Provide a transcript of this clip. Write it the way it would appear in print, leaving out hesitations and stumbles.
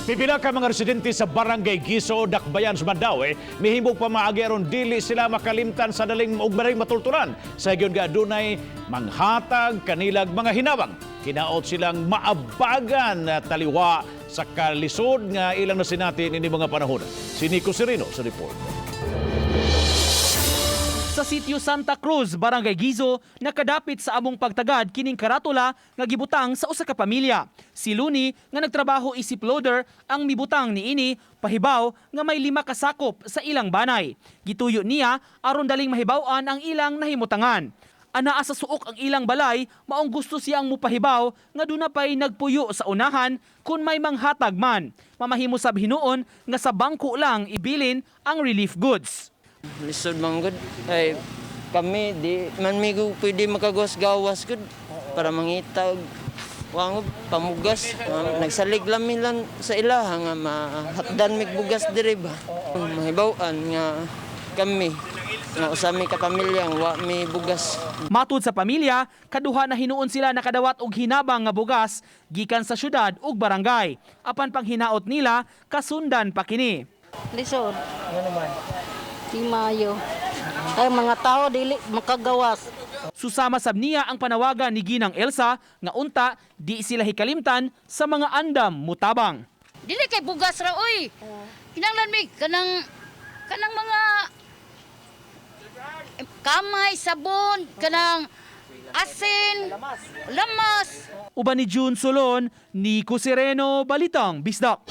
Pipila ka mga residente sa Barangay Giso, Dakbayan sa Mandaue, mihimog pamaagi aron dili sila makalimtan sa daling ug madaling matultulan sa higayon nga adunay manghatag kanilag mga hinabang. Hinaot silang maabagan na taliwa sa kalisod nga ilang nasinati ini mga panahon. Si Nico Sereno sa report. Sa sitio Santa Cruz, Barangay Gizo, nakadapit sa among pagtagad kining karatula nga gibutang sa usa ka pamilya. Si Luni nga nagtrabaho isip loader ang mibutang niini pahibaw nga may 5 ka sakop sa ilang banay. Gituyo niya aron daling mahibaw-an ang ilang nahimutangan. Anaa sa suok ang ilang balay, maong gusto siyang mupahibaw nga duna pay nagpuyo sa unahan kung may manghatag man. Mamahimo sab hinuon nga sa bangko lang ibilin ang relief goods. Lisod man gud. Ay kami di man mi gud pwede makagawas-gawas gud para mangita og wangog pamugas. Nagsalig lang mi lang sa ilaha nga mahatdan mig bugas diri ba. Mahibaw-an nga kami nga usa mi ka pamilya nga wa mi bugas. Matud sa pamilya, kaduha na hinuon sila nakadawat og hinabang nga bugas gikan sa syudad ug barangay. Apan panghinaot nila, kasundan pa kini. Lisod. Ano naman? Di maayo. Ay, mga tao dili makagawas. Susama sab niya ang panawagan ni Ginang Elsa nga unta di sila hikalimtan sa mga andam mutabang. Dili kay bugas ra oy. Kinahanglan mi kanang kanang mga kamay, sabon, kanang asin, lamas. Uban ni June Solon, Nico Sereno, Balitang Bisdak.